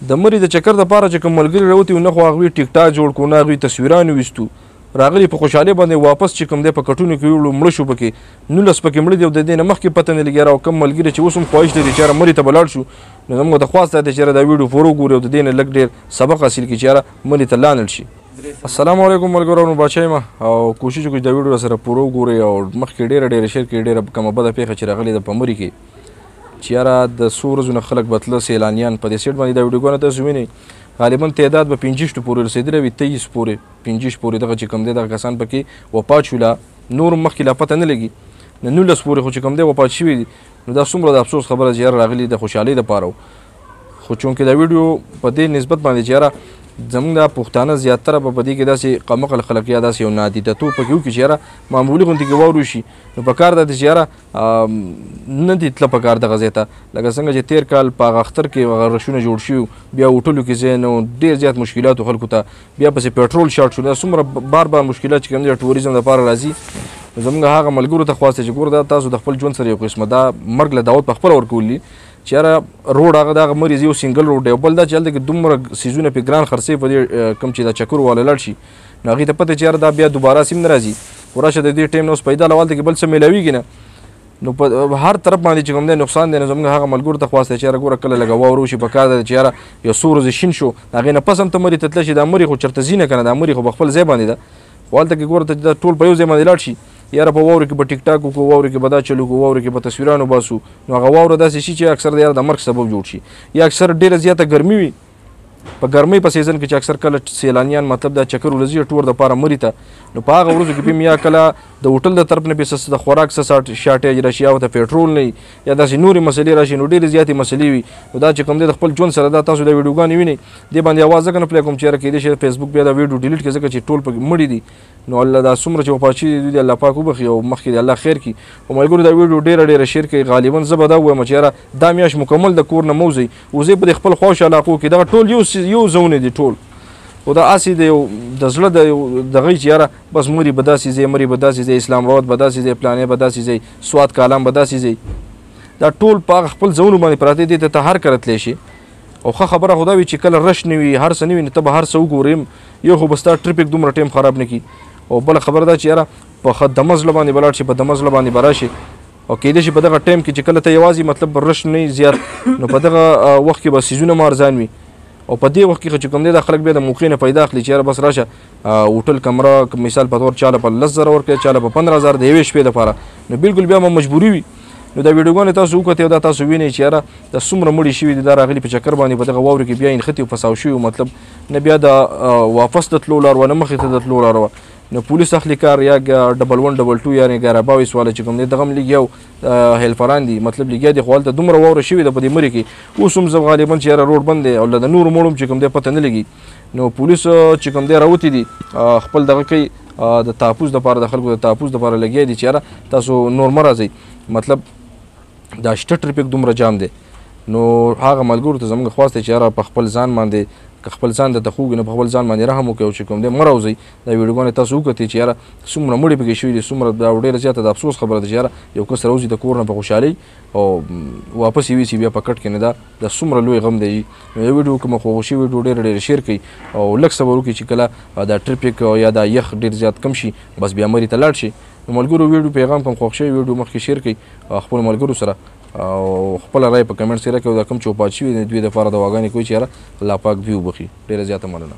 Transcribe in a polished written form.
د مري د چکر دپاره چې کوم ملګري راوتي وو، نه خو هغوی ټیک ټاک جوړ کړو، نه هغوی تصویران ویستو، راغلي په خوشحالۍ باندې واپس چې کوم دی په کټونو کې ویوړو، مړه شو پکې، 19 پکې مړه دي. او د دې نه مخکې پته نه لګي. او کوم ملګري چې اوس هم خواهش لري چې یاره مري ته به لاړ شو، نو زموږ د خواست دا دی چې یاره دا ویډیو پوره وګوري او د دې نه لږ ډېر سبق حاصل کړي چې یاره مري ته لا نه شي. السلام علیکم ملګرو، نو باچا یم او کوشش وکړئ چې دا ویډیو سره پوره وګورئ. او مخکې ډېره ډېره شیر کړئ، ډېره کومه بده پېښه چې راغلې ده په مري کې، چې یاره د څو ورځو نه خلک به تله سیلانیان په دې سیټ باندې. دا ویډیوګانه تاسو وینئ، غالبا تعداد به 25 پورې رسېدلی وي، 23 پورې 25 پورې دغه چې کوم دی دغه کسان پکې وفات شو. لا نور مخکې لا پته نه لګي، نو 19 پورې خو چې کوم دی وفات شوي دي. نو دا څومره د افسوس خبره چې یاره راغلي د خوشحالۍ دپاره و. خو چونکې دا ویډیو په دې نسبت باندې چې یاره زمونږ دا پښتانه زیاتره به په دې کې داسې قمقل خلک یا داسې یو نادیده توب پکې وکړي چې یاره معمولي غوندې کې واورو شي، نو په کار ده چې یاره نه دي تله په کار دغه ځای ته. لکه څنګه چې تېر کال په هغه اختر کې هغه رشونه جوړ شوي، بیا هوټلو کې ځای نه و، ډېر زیات مشکلات و خلکو ته، بیا پسې پټرول شارټ شو. دا څومره بار بار مشکلات چې کوم دی ټوریزم دپاره راځي. نو زمونږ هغه ملګرو ته خواست چې ګوره دا تاسو د خپل ژوند سره یو قسمه دا مرګ له دعوت په خپله ورکول دي چې یاره روډ هغه دغه مریض یو سنګل روډ دی، او بل دا چې هلته کې دومره څیزونه پې ګران خرڅوي په دې کوم چې دا چکر والا لاړ شي، نو هغې ته پته چې یاره دا بیا دوباره سیم نه راځي، خو راشه د دې ټایم نه اوس پیدا له هلته کې بل څه میلاویږي نه، نو په هر طرف باندې چې کوم دی نقصان دی. نو زموږ هغه ملګرو ته خواست دی چې یاره ګوره کله لږه واوره وشي، په کار ده چې یاره یو څو ورځې شین شو، د هغې نه پس هم ته مري ته تللی شي. دا مري خو چېرته ځي نه که نه، دا مري خو په خپل ځای باندې ده، خو هلته کې ګوره ته چې دا ټول په یو ځای باندې لاړ شي، یاره په واورې کې به ټیک ټاک وکړو، واورې کې به دا چلو کړو، واورې کې به تصویران وباسو، نو هغه واوره داسې شي چې اکثر د یاره د مرګ سبب جوړ شي. یا اکثر ډېره زیاته ګرمي وي، په ګرمۍ په سیزن کې چې اکثر کله سیلانیان مطلب دا چکر ورځي ټور دپاره مري ته، نو په هغه ورځو کې پې یا کله د هوټل د طرف نه پې د خوراک څه شارټیج راشي، یا ورته پټرول نه وي، یا داسې نورې مسلې راشي، نو ډېرې زیاتې مسلې وي. نو دا چې کوم دی د خپل ژوند سره دا تاسو دا ویډیوګانې وینئ، دې باندې اواز ځکه نه پلی کوم چې یاره کېدای شي فیسبوک بیا دا ویډیو ډیلیټ کړي، ځکه چې ټول پکې مړي دي. نو الله دا څومره چې وفات شوي دي، دوی دې الله پاک وبخښي او مخکې دې الله خیر کړي. او ملګرو دا ویډیو ډېره ډېره شیر کړئ. غالبا زه به دا ووایم چې یاره دا میاشت مکمل د کور نه مه وځئ، وځئ په دې خپل خواوشا علاقو کې، دغه ټول یو ځونه دي ټول. خو دا هسې د یو د زړه د یو دغه چې یاره بس مري به داسې ځای، مري به داسې ځای، اسلام آباد به داسې ځای، پلانې به داسې ځای، سوات کالام به داسې ځای، دا ټول په هغه خپل ځایونو باندې پراته دي، ته هر کله تللی شي. او ښه خبره خو دا وي چې کله رش نه وي، هر څه نه وي، نو ته به هر څه وګورې، یو خو به ستا ټریفک دومره ټایم خراب نه کړي. او بله خبره دا چې یاره په ښه دمه زړه باندې به لاړ شي، په دمه زړه باندې به راشي. او کېدای شي په دغه ټایم کې چې کله ته یوازې مطلب رش نه وي زیات، نو په دغه وخت کې به څیزونه هم ارزان وي. او په دې وخت کې چې کوم دی دا خلک بیا د موقع نه پیدا اخلي چې یاره بس راشه هوټل کمره مثال په تور چاله په 10,000 ورکړي، چاله په 15,000 د یوې شپې دپاره، نو بالکل بیا به مجبوري وي. نو دا ویډیوګانې تاسو وکتې او دا تاسو وینئ چې یاره دا څومره مړي شوي دي، دا راغلي په چکر باندې په دغه واورې کې بیا یې نښتي او فساو شوي، مطلب نه بیا د واپس د تلو لار وه، نه مخې ته د تلو لار وه. نو پولیس اخلي کار، یا 11 22 یعنې 1122 والا چې کوم دی دغه هم لګیا او هیلپران دي، مطلب لګیا دي. خو هلته دومره واوره شوې ده په دې مري کې، اوس هم زه غالبا چې یاره روډ بند دی او له د نورو مړو هم چې کوم دی پته نه لګي. نو پولیس چې کوم دی راوتي دي، خپل دغه کوي، د تحفظ دپاره، د خلکو د تحفظ دپاره لګیا دي چې یاره تاسو نور مه راځئ، مطلب دا شته ټریفک دومره جام دی. نو هغه ملګرو ته زموږ خواست دی چې یاره په خپل ځان باندې، که خپل ځان درته خوږ وي نو په خپل ځان باندې رحم وکړئ او چې کوم دی مه راوځئ. دا ویډیوګانې تاسو وکتې چې یاره څومره مړي پکې شوي دي، څومره دا ډېره زیاته د افسوس خبره ده چې یاره یو کس راوځي د کور نه په خوشحالۍ او واپس یې ویسي بیا په کټ کې، نه دا څومره لوی غم دی. نو یو ویډیو کومه خوښه شوې ویډیو ډېره ډېره شیر کړئ او لږ صبر وکړئ چې کله دا ټریفک یا دا یخ ډېر زیات کم شي، بس بیا مري ته لاړ شي. نو ملګرو ویډیو پیغام کوم خوښ شوی ویډیو مخکې شیر کړئ خپلو ملګرو سره او خپله رای په کمنټس کې راکړئ. او دا کوم چې وفات شوي دي دوی دپاره دعاګانې کوي چې یاره الله پاک دوی وبخښي. ډېره زیاته مننه.